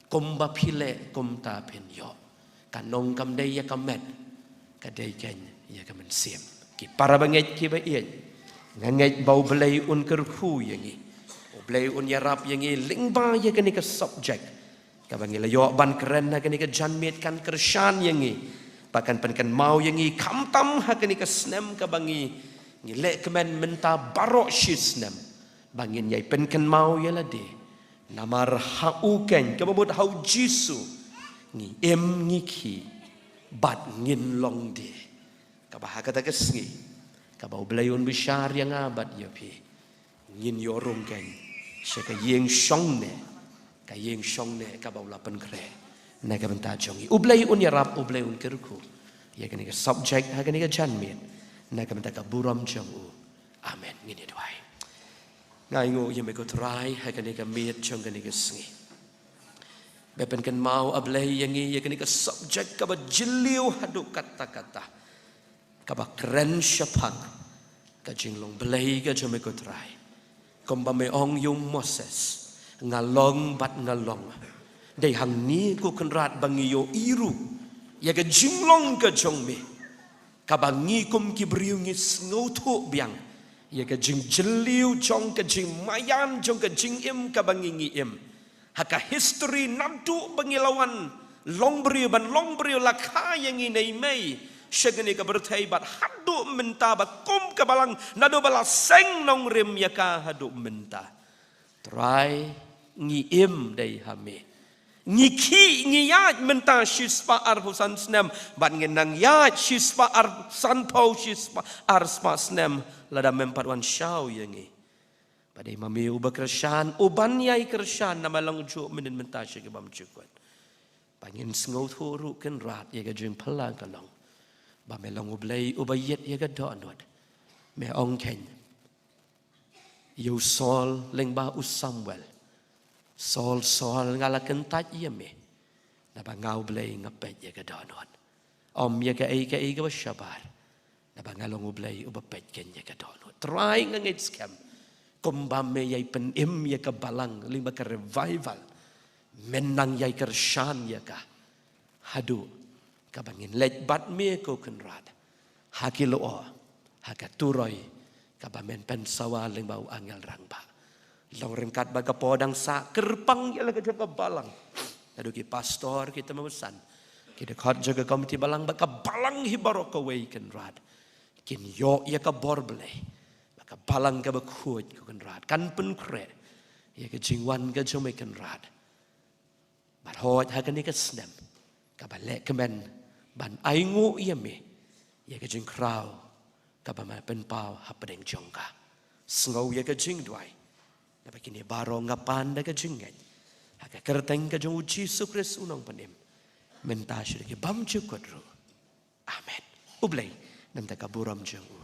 kumba phi leh kumta phin ïoh. Ka nong kam dei ïa ka met, ka dei kein ïa ka mynsiem. Ki para bangeit kiba ïeit, nga ngeit ba U Blei un kyrkhu ïa ngi, U Blei un ïarap ïa ngi lyngba ïa kane ka subject kaba ngi la ïoh ban kren ha kane ka janmiet, kan kyrshan ïa ngi, ba kan pynkynmaw ïa ngi khamtam ha kane ka snem kaba ngi, ngi leh kmen mynta baroh shi snem, ba ngin ïai pynkynmaw ïa lade. Namar ha u kein, kaba mut ha U Jisu, ngi im ngi khih bad ngin long de. Kaba ha kata ka sngi, kaba U Blei un bishar ïa nga bad ïa phi, ngin ïoh rung kein sha ka ïing shongneh, ka ïing shongneh kaba u la pynkhreh na ka bynta jong ngi. U Blei un ïarap, U Blei un kyrkhu ïa kane ka subject ha kane ka janmiet, na ka bynta ka burom jong u. Amen. Ngin ïa duwai. Nga ainguh ïa me ko Trai ha kane ka miet jong kane ka sngi, ba pynkynmaw, A Blei, ïa ngi ïa kane ka subject kaba jylliew haduh katta katta, kaba kren shaphang ka jinglong Blei ka jong me ko Trai. Kumba me ong ïa u Moses, nga long bad nga long. Dei hangne ko Kynrad ba ngi ïohi ruh ïa ka jinglong ka jong me, kaba ngi kum ki briew ngi sngewthuh biang ïa ka jingjylliew jong ka jingmaïan jong ka jingim kaba ngi ngi im ha ka history naduh ba ngi la wan long briew ban long briew, la kha ïa ngi na i mei sha kane ka pyrthei bad haduh mynta, bad kum ka Balang naduh ba la seng nongrim ïa ka haduh mynta. Trai, ngi im dei ha me. Ngi khih, ngi ïaid mynta shispah arphew san snem, bad ngin nang ïaid shispah ar-, sanphew, shispah arspah snem lada mem pat wan shaw ïa ngi. Ba dei ma me uba kyrshan, uban ïai kyrshan, namar long juh mynnin mynta sha ki bymjukut. Ba ngin sngewthuh ruh Kynrad ïa ka jingphylla ka long ba me long U Blei uba ïit ïa ka dohnud. Me ong kein ïa u Saul lyngba u Samuel, Saul, Saul, nga la kyntait ïa me, naba nga U Blei nga peit ïa ka dohnud. Ym ïa kaei kaei kaba shabar, naba nga long U Blei uba peit kein ïa ka dohnud. Trai, nga ngeit skhem kumba me ïai pynim ïa ka Balang lyngba ka revival, men nang ïai kyrshan ïa ka haduh kaba ngin leit bad me ko Kynrad ha ki lyoh, ha ka turoi kaba men pynsawa lyngba u angel rangbah. Long ryngkat bad ka por dang sah, kyrpang ïa la ka jong ka Balang. Naduh ki pastor, ki tymmen basan, ki dkhot jong ka komiti balang, bad ka balang hi baroh kawei, Kynrad, kin ïoh ïa ka bor Blei, bad ka balang kaba khuid, ko Kynrad, kan pynkhreh ïa ka jingwan ka jong me, Kynrad. Bad hooid, ha kane ka snem, kaba lehkmen ban ainguh ïa me ïa ka jingkhraw kaba me pynpaw hapdeng jong ka. Sngew ïa ka jingduwai. Naba kine baroh nga pan da ka jingngeit ha ka kyrteng ka jong U Jisu Khrist U Nongpynim, mynta sha ki bymjukut ruh. Amen. U Blei un ai ka burom jong u.